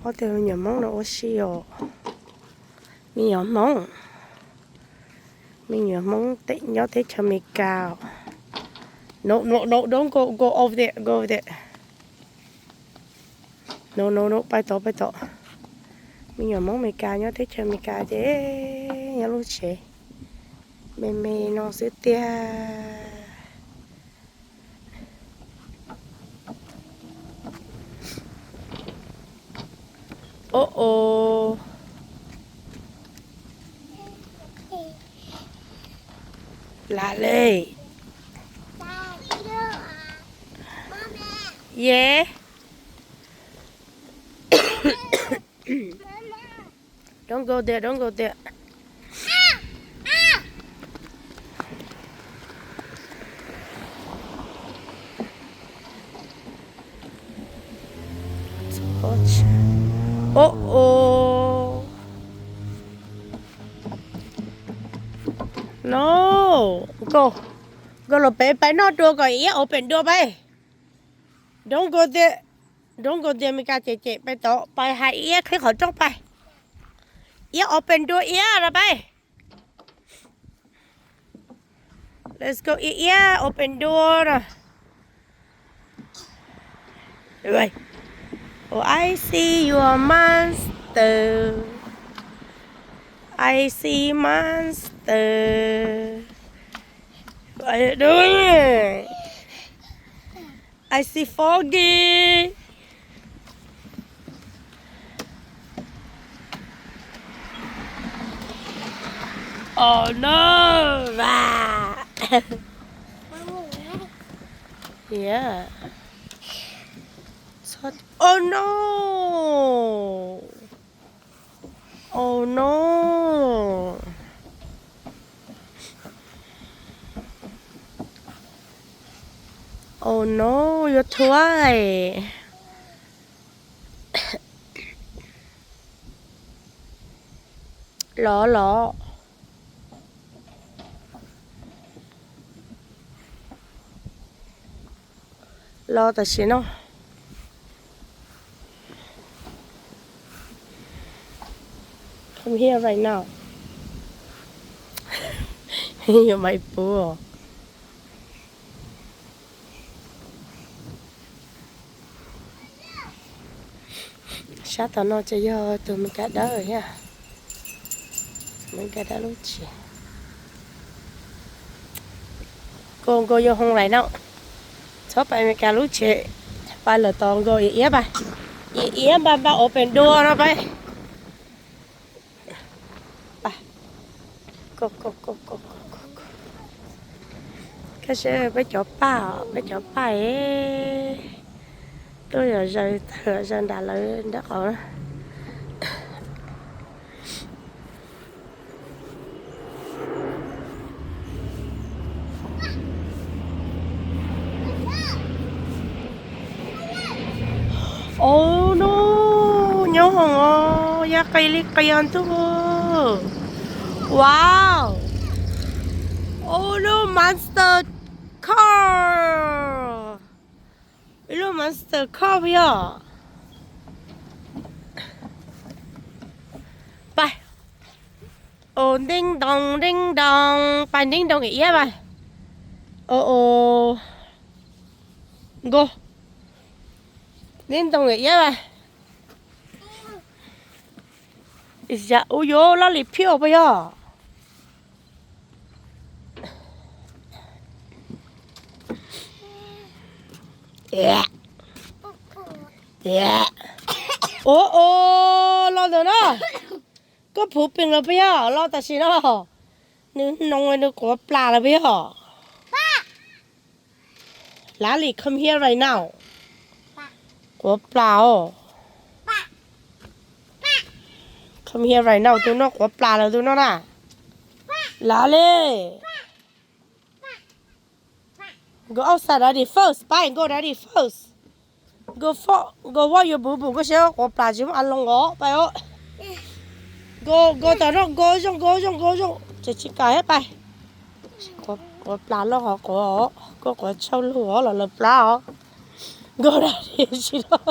Ob tug me nyuam Hmoob no ua si os. Me nyuam Hmoob, me nyuam Hmoob nyob teb chaws Amelikas. No, no, no, don't go, go over there, go over there. No, no, no, pais tod, pais tod. Me nyuam Hmoob Amelikas nyob teb chaws Amelikas ces nyob lub tsev me me no xwb tiag. Ub, ub. Lam li. Yes. Don't go there, don't go there. Ub, ub. No, go. Go los peb pais noj dua kom iab open dua pais. Don't go there, don't go there, Amelikas cem cem, pais tod, pais hais iab qhib qhov rooj pais. Iab open dua iab los pais. Let's go, iab iab open dua no. Oh, I see your monster. I see monster. What are you doing? I see foggy. Oh no! Ah. Yeah. Oh no! Oh no! Oh no, yuav thuav. Los los. Los tam sim no. Come here right now. Yuav mas puv. Sab tom no ces yog tus Meskas dawb thiab. Meskas dawb lub tsev. Go, go your home right now. Txhob pais Meskas lub tsev, pais lawm tos nkaus iab iab pais. Iab iab npaj npaj open door no pais. Koj saib peb cov paj, peb cov paj es tuaj yos zaws tawg zaws nram lawv nraub qaum na. Oh no, nyob hoom os, yog qis li qis os ntuj. Wow. Oh no, monster car. Ib lub monster car puas yog? Pais. Ov, nteeb ntoos nteeb ntoos, pais nteeb ntoos iab pais. Ov, ov, nkaus. Nteeb ntoos iab pais. Yam ub yuav laj lim phiaj puas yog? Ov, ov, los ntawm no. Koj puv peem los puas yog? Los tam sim no. Nws noo nws quav plas lawm puas yog? Lali, come here right now. Quav plas os. Come here right now, tus no quav plas lawm tus no na. Lali. Go outside daddy first, pais, go daddy first. Go fo, go wa yuav boo boo, koj saib quav plas tsis muaj a loo os, pais os. Go, go tom no, go zoo, go zoo, go zoo. Tseem tsis kam thiab, pais. Quav plas loj qhov quav, koj quav tshaj lug os, los lawv plab os. Go daddy tsis los.